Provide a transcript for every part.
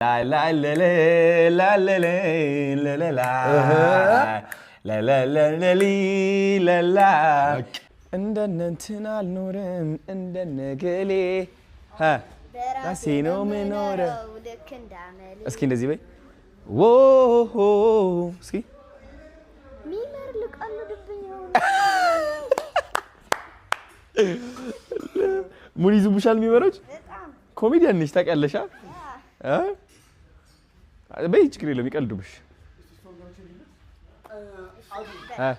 ላላለሌ ላለሌ ለለላ ለለለለሊ ለላ እንደነ እንትን አልኖርም እንደነ ገሌ ራሴ ነው ምኖረው። ልክ እንዳመሌ። እስኪ እንደዚህ በይ። ዎሆ እስኪ። ሚመር ልቀልድብኝ ነው። Mood ይዙብሻል የሚመሮች። በጣም። ኮሜዲያን ነሽ ታውቂያለሽ? አ? በይ፣ ችግር የለውም፣ ይቀልዱብሽ። እ?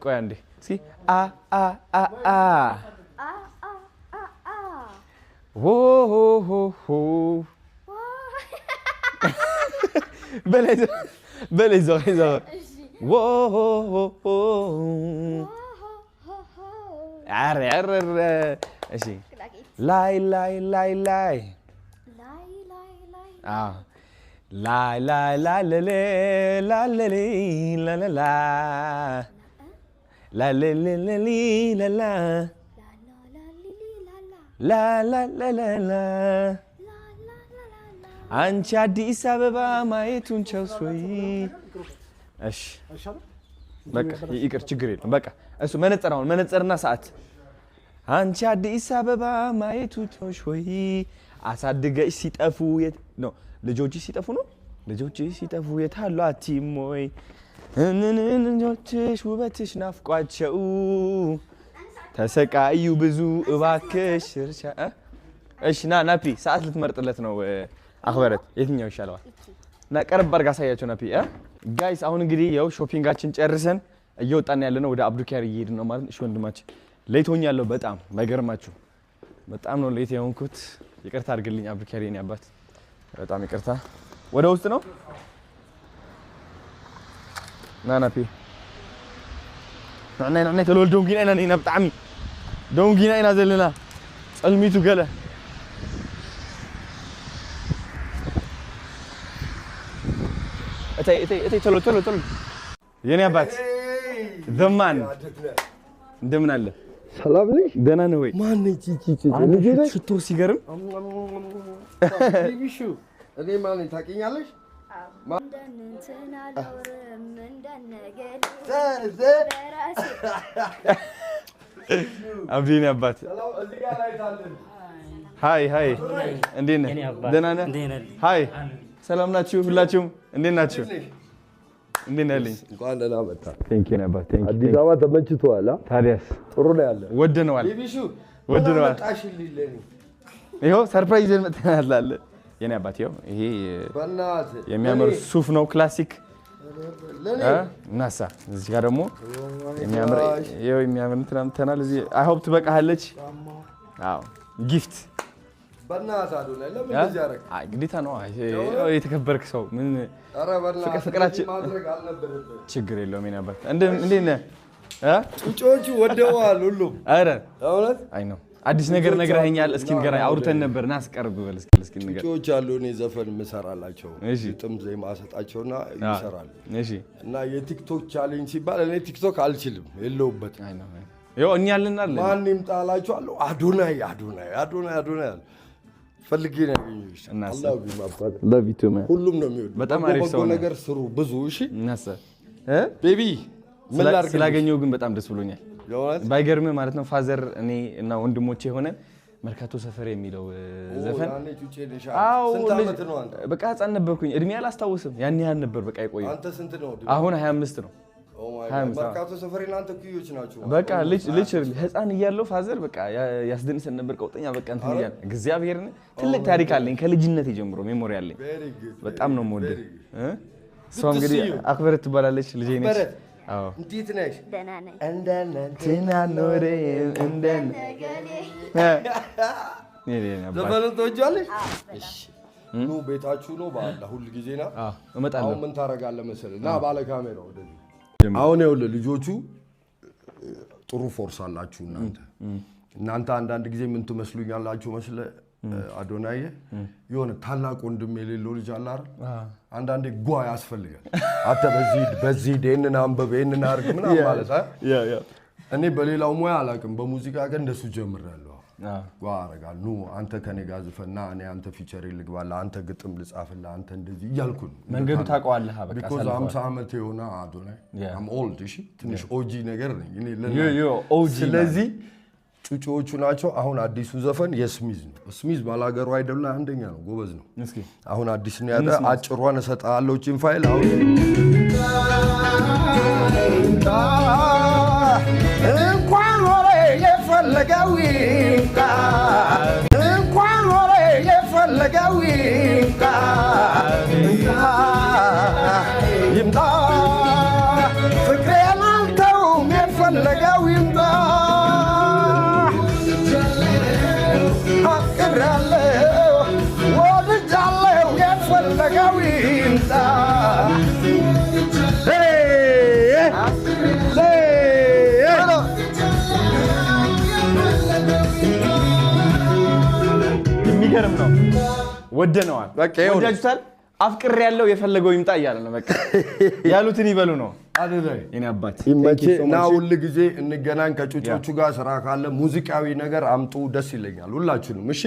ቆይ አንዴ እስኪ አ አ አ አ። አ አ አ አ። ዎ ሆ ሆ። ዋ። በላይ በላይ ዘው ዘው። እሺ። ዎ ሆ ሆ ሆ። ዋ ሆ ሆ ሆ። አረ አረ አረ፣ እሺ። ክላኬት። ላይ ላይ ላይ ላይ። ላይ ላይ ላይ። አ ላይ ላይ ላይ ለሌ ላለሌ ለለላ ላለሌለሊ ለላ። ላ ላ ላ ሊ ሊ ላ ላ። ላላላላላ። ላ ላ ላ ላ ላ። አንቺ አዲስ አበባ ማየቱን ቸውሶይ። እሺ በቃ ይቅር፣ ችግር የለም። በቃ እሱ መነጽር፣ አሁን መነጽርና ሰዓት። አንቺ አዲስ አበባ ማየቱ ተውሽ ወይ፣ አሳድገሽ ሲጠፉ የት ነው፣ ልጆችሽ ሲጠፉ ነው፣ ልጆችሽ ሲጠፉ የታሉ አትይም ወይ፣ ልጆችሽ ውበትሽ ናፍቋቸው ተሰቃዩ ብዙ፣ እባክሽ እርሻ እ? እሺ ና ናፒ፣ ሰዓት ልትመርጥለት ነው። አክበረት የትኛው ይሻለዋል? ና ቀረብ አድርጋ አሳያቸው ናፒ። Guys፣ አሁን እንግዲህ ያው shopping ኣችን ጨርሰን እየወጣን ያለ ነው። ወደ አብዱኪያር እየሄድን ነው ማለት ነው። እሺ ወንድማችን፣ late ሆኛለሁ በጣም። ባይገርማችሁ በጣም ነው late የሆንኩት። ይቅርታ አድርግልኝ አብዱኪያር የኔ አባት፣ በጣም ይቅርታ። ወደ ውስጥ ነው። ና ናፒ፣ ንዕናይ ንዕናይ ተለወል። ደንጊና ኢና ኒና፣ ብጣዕሚ ደንጊና ኢና ዘለና፣ ፀልሚቱ ገለ። እተይ እተይ እተይ፣ ቶሎ ቶሎ ቶሎ። የኔ አባት ዘማን፣ እንደምን አለ? ሰላም ነሽ? ደህና ነህ ወይ? ማነች ይቺ? አንተ ሽቶ ሲገርም። ቢቢሹ፣ እኔ ማነኝ ታውቂኛለሽ? እንደነ እንትን አልኖርም እንደነ ገሌ በራሴ። አብዲ የኔ አባት። Hi hi፣ እንዴት ነህ? ደህና ነህ? Hi፣ ሰላም ናችሁ? ሁላችሁም እንዴት ናችሁ? እንዴት ነህ ልኝ? እንኳን ደህና መጣ። Thank you አባት፣ thank you። አዲስ አበባ ተመችቶሃል? አ? ታዲያስ። ጥሩ ነው ያለ። ወደነዋል። ቢቢሹ። ወደነዋል። መጣሽልኝ ለእኔ። ይኸው surprise ይዘን መጥተናል አለ የኔ አባት። ይኸው ይሄ በእናትህ። የሚያምር ሱፍ ነው፣ classic። ለእኔ። እናሳ እዚህ ጋር ደግሞ የሚያምር፣ ይኸው የሚያምር እንትን አምጥተናል። እዚህ I hope ትበቃሃለች። አዎ፣ gift። በእናትህ አዶናይ፣ ለምን እንደዚህ አደረግህ? አይ ግዴታ ነው። አይ የተከበርክ ሰው ምን ኧረ በእናትህ። ፍቅራችን እንደዚህ ማድረግ አልነበረብህም። ችግር የለውም የኔ አባት። እንዴት ነህ? እ? ጩጮቹ ወደዋል ሁሉም። ኧረ። እውነት። አይ ነው፣ አዲስ ነገር ነግረኸኛል። እስኪ ንገረኝ። አውርተን ነበር። ና አስቀርብ በል እስኪ፣ እስኪ ንገረኝ። ጩጮች አሉ፣ እኔ ዘፈን የምሰራላቸው። ግጥም ዜማ ሰጣቸውና ይሰራሉ። እና የቲክቶክ challenge ሲባል እኔ ቲክቶክ አልችልም፣ የለሁበትም። አይ ነው፣ አይ ነው። ይኸው እኛ አለን አይደል? ማን ይምጣላችኋለሁ? አዶናይ አዶናይ አዶናይ አዶናይ አለ። ፈልጌ ነው ያገኘሁሽ። እናስ I love you, my brother። Love you too, man. ሁሉም ነው የሚወዱ። በጣም በጎ አሪፍ በጎ ሰው ነህ። ነገር ስሩ ብዙ። እሺ። እናስ እ Baby፣ ምን ላድርግልሽ? ስላገኘው ግን በጣም ደስ ብሎኛል። የእውነት? ባይገርምህ ማለት ነው father፣ እኔ እና ወንድሞቼ ሆነን መርካቶ ሰፈር የሚለው ዘፈን ያኔ ጩጬ ነሽ። አዎ። ስንት ዓመት ነው አንተ? በቃ ህፃን ነበርኩኝ። እድሜ አላስታውስም። ያን ያህል ነበር በቃ የቆየው። አንተ ስንት ነው? አሁን 25 ነው። Oh my God። 25። መርካቶ ሰፈሬን አንተ ኩዮች ናቸው። በቃ ልጅ ልጅ ህፃን እያለሁ father በቃ ያስደንሰን ነበር። ቀውጠኛ በቃ እንትን እያለ፣ እግዚአብሔርን ትልቅ ታሪክ አለኝ። ከልጅነት ጀምሮ memory አለኝ። Very good. በጣም ነው የምወደው። Very good. እ? እሷ እንግዲህ see you. አክበረት ትባላለች። ልጄ ነች። አክበረት። አዎ። እንዴት ነሽ? ደህና ነኝ። እንደነ ትናኖሬም እንደነ ገሌ። የኔ አባት። ዘፈኑን ትወጂዋለሽ? እሺ። ኑ፣ ቤታችሁ ነው በአላ ሁል ጊዜ ና። አዎ፣ እመጣለሁ። አሁን ምን ታደርጋለህ መሰለህ? ና ባለ ካሜራ ወደዚህ። አሁን ይኸውልህ ልጆቹ ጥሩ force አላችሁ እናንተ። እናንተ አንዳንድ ጊዜ ምን ትመስሉኛላችሁ መስለህ አዶናዬ፣ የሆነ ታላቅ ወንድም የሌለው ልጅ አለ አይደል? አንዳንዴ ጓ ያስፈልጋል። አንተ በዚህ ሂድ፣ በዚህ ሂድ፣ ይሄንን አንብብ፣ ይሄንን አድርግ ምናምን ማለት አ? Yeah. እኔ በሌላው ሙያ አላውቅም፣ በሙዚቃ ግን እንደሱ ጀምሬያለሁ። ጓ አረጋለሁ። ኑ አንተ ከኔ ጋር ዝፈና፣ እኔ አንተ feature ልግባልህ፣ አንተ ግጥም ልጻፍልህ፣ አንተ እንደዚህ እያልኩ ነው። መንገዱ ታውቀዋለህ፣ በቃ because አሳልፈዋል። 50 ዓመት የሆነ አዶናይ፣ I'm old። እሺ፣ ትንሽ OG ነገር ነኝ እኔ። You OG. ስለዚህ ጩጮዎቹ ናቸው። አሁን አዲሱ ዘፈን የስሚዝ ነው። ስሚዝ ባላገሩ አይደለ፣ አንደኛ ነው፣ ጎበዝ ነው። እስኪ አሁን አዲስ ነው ያለ። አጭሯን እሰጥሃለሁ ቺን ፋይል አሁን። እንኳን ወሬ የፈለገው ይምጣ፣ እንኳን ወሬ የፈለገው ይምጣ፣ ይምጣ፣ ፍቅሬን አልተውም፣ የፈለገው ይምጣ፣ አፍቅሬያለሁ፣ ወድጃለሁ፣ የፈለገው ይምጣ። Hey! Hey! የሚገርም ነው። ወደነዋል። በቃ ይኸው ነው። ወዳጁታል። አፍቅሬ ያለው የፈለገው ይምጣ እያለ ነው። በቃ ያሉትን ይበሉ ነው። የኔ አባት። ይመቼ እና ሁል ጊዜ እንገናኝ ከጩጮቹ ጋር። ስራ ካለ ሙዚቃዊ ነገር አምጡ፣ ደስ ይለኛል። ሁላችሁንም እሺ።